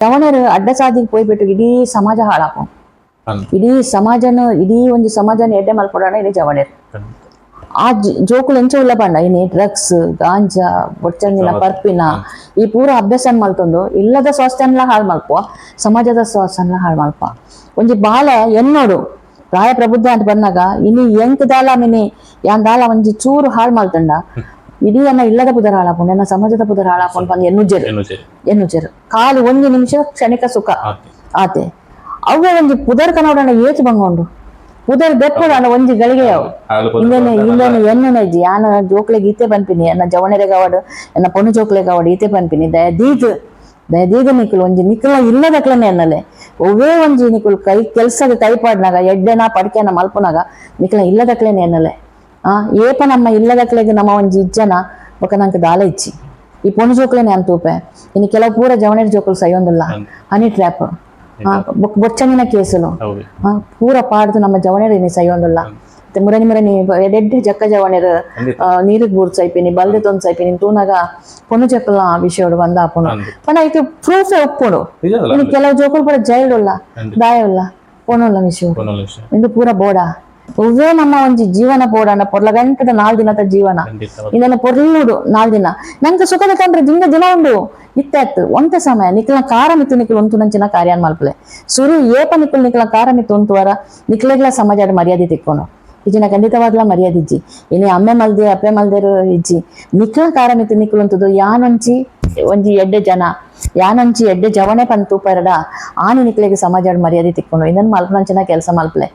ಜವಣರು ಅಡ್ಡ ಸಾದಿಗೆ ಪೋಯ್ಬಿಟ್ಟು ಇಡೀ ಸಮಾಜ ಹಾಳಾಪು. ಅಂದ್. ಇಡೀ ಸಮಾಜನ, ಇಡೀ ಒಂಜಿ ಸಮಾಜನ ಎಡ್ಡೆ ಮಲ್ಪಡೋಣ ಇಡೀ ಜವಣರು. ಆ ಜೋಕುಲು ಎಂಚ ಉಲ್ಲ ಪಂಡ ಇನಿ ಡ್ರಗ್ಸ್, ಗಾಂಜಾ, ಬೊಚ್ಚಂದಿನ ಪರ್ಪಿನ ಈ ಪೂರ ಅಭ್ಯಾಸ ಮಲ್ತೊಂದು ಇಲ್ಲದ ಸ್ವಾಸ್ಥ್ಯನ್ಲ ಹಾಳು ಮಲ್ಪುವ, ಸಮಾಜದ ಸ್ವಾಸ್ಥ್ಯನ್ಲ ಹಾಳು ಮಲ್ಪ. ಒಂಜಿ ಬಾಲೆ ಎನ್ನೋಡು ಪ್ರಾಯ ಪ್ರಬುದ್ಧ ಅಂತ ಬಂದಾಗ ಇನಿ ಎಂಕ್ ದಾಲ ಮಿನಿ ಯಾನ್ ದಾಲ ಒಂಜಿ ಚೂರು ಹಾಳು ಮಲ್ತಂಡ ಇಡೀ ಅನ್ನ ಇಲ್ಲದ ಪುದರ್ ಹಾಳಾಪುಂಡು, ಎನ್ನ ಸಮಾಜದ ಪುದರ್ ಹಾಳಾಪುಂಡು ಪಂದ್ ಎನ್ನುಜೆರು. ಎನ್ನುಜೆರು. ಎನ್ನುಜೆರು. ಖಾಲಿ ಒಂಜಿ ನಿಮಿಷ ಕ್ಷಣಿಕ ಸುಖ. ಆತೆ. ಆತೆ ಅವ್ವೆ ಒಂಜಿ ಪುದರ್ ಕನೋಡಣ ಏತು ಬಂಗೊಂಡು ಪುದರ್ ಬೆಪ್ಪುಡಣ ಒಂಜಿ ಗಳಿಗೆ ಅವು. ಹಾಲು ಪುದರ್. ಇಂದೆನೆ ಇಂದೆನೆ ಎನ್ನುನ ಇಜ್ಜಿ. ಯಾನ ಜೋಕ್ಲೆಗ್ ಈತೆ ಪನ್ಪಿನಿ, ಎನ್ನ ಜವಣೆರೆಗ್ ಆವಡ್, ಎನ್ನ ಪೊಣ್ಣು ಜೋಕ್ಲೆಗ್ ಆವಡ್ ಈತೆ ಪನ್ಪಿನಿ, ದಯದೀದ್ ದಯದೀದ್ ನಿಕುಲು ಒಂಜಿ ನಿಕುಲ ಇಲ್ಲದಕ್ಲನೆ ಎನ್ನಲೆ. ಒವ್ವೇ ಒಂಜಿ ನಿಕುಲು ಕೈ ಕೆಲ್ಸಗ್ ಕೈ ಪಾಡ್ನಾಗ, ಎಡ್ಡೆನ ಪಡ್ಕೆನ ಮಲ್ಪುನಾಗ ನಿಕುಲ ಇಲ್ಲದಕ್ಲೆನೆ ಎನ್ನಲೆ. ಆ ಏಪ ನಮ್ಮ ಇಲ್ಲದಕ್ಲೆಗ್ ನಮ್ಮ ಒಂಜಿ ಇಜ್ಜನ ಬೊಕ ನಂಕ್ ದಾಲ ಇಜ್ಜಿ. ಈ ಪೊಣ್ಣು ಜೋಕ್ಲೆನೆ ಯಾನ್ ತೂಪೆ. ಇನಿ ಕೆಲವು ಪೂರ ಜವಣೆರ್ ಜೋಕುಲು ಸೈಯೊಂದುಲ್ಲ. Honey trap, ಬೊಚ್ಚಂದಿನ ಕೇಸುಲು. ಹೌದು. ಪೂರ ಪಾಡ್ದು ನಮ್ಮ ಜವಣೆರ್ ಇನಿ ಸೈಯೊಂದುಲ್ಲ. ಮುರನಿ ಮುರನಿ ಎಡ್ಡೆ ಜಕ್ಕ ಜವಣೆರ್ ನೀರಿಗೆ ಬೂರ್ದು ಸೈಪಿನಿ, ಬಲ್ದೆ ತೊಂದು ಸೈಪಿನಿ. ತೂನಾಗ ಪೊಣ್ಣು ಜಕ್ಕಲ ವಿಷಯಡು ಬಂದಾಪುಂಡು. ಪಂಡ ಐಕ್ ಪ್ರೂಫ್ ಉಪ್ಪುಂಡು. ನಿಜದಲ್ಲ. ಇನ್ನು ಕೆಲವು ಜೋಕುಲು ಪೂರ ಜೈಲ್ಡ್ ಉಲ್ಲ. ದಾಯ ಉಲ್ಲ ಪೊಣ್ಣುಲ್ಲ ವಿಷಯ. ಪೊಣ್ಣುಲ ವಿಷಯ. ಇಂದು ಪೂರ ಬೋಡ. ಒವ್ವೇ ನಮ್ಮ ಒಂಜಿ ಜೀವನ ಬೋಡಣ್ಣ, ಪೊರ್ಲ ಗಂಟದ 4 ದಿನದ ಜೀವನ. ಇಂದನ ಪೊರ್ಲುಡು 4 ದಿನ ನಂಗೆ ಸುಖದ ಕಂಡ್ರೆ ಜಿಂಗ ದಿನ ಉಂಡು. ಇತ್ತಾಯ್ತು ಒಂತೆ ಸಮಯ ನಿಕ್ಲ ಕಾರ ಮಿತ್ತು ನಿಕ್ಲು ಉಂತು ನಂಚಿನ ಕಾರ್ಯಾನ್ ಮಲ್ಪಲೆ ಸುರು. ಏಪ ನಿಕ್ಲು ನಿಕ್ಲ ಕಾರ ಮಿತ್ತು ಉಂತುವರ ನಿಕ್ಲೆಗ್ಲ ಸಮಾಜ ಮರ್ಯಾದೆ ತಿಕ್ಕೊಂಡು. ಇಜ್ಜಿನ ಖಂಡಿತವಾಗ್ಲ ಮರ್ಯಾದೆ ಇಜ್ಜಿ. ಇನಿ ಅಮ್ಮೆ ಮಲ್ದೆ ಅಪ್ಪೆ ಮಲ್ದೇರು ಇಜ್ಜಿ. ನಿಕ್ಲ ಕಾರ ಮಿತ್ತು ನಿಕ್ಲು ಉಂತುದು ಯಾನೊಂಚಿ ಒಂಜಿ ಎಡ್ಡೆ ಜನ, ಯಾನೊಂಚಿ ಎಡ್ಡೆ ಜವಣೆ ಪಂತು ಪರಡ ಆನಿ ನಿಕ್ಲೆಗ್ ಸಮಾಜ ಮರ್ಯಾದೆ ತಿಕ್ಕೊಂಡು. ಇದನ್ನ ಮಲ್ಪನಂಚಿನ ಕೆಲಸ ಮಲ್ಪಲೆ.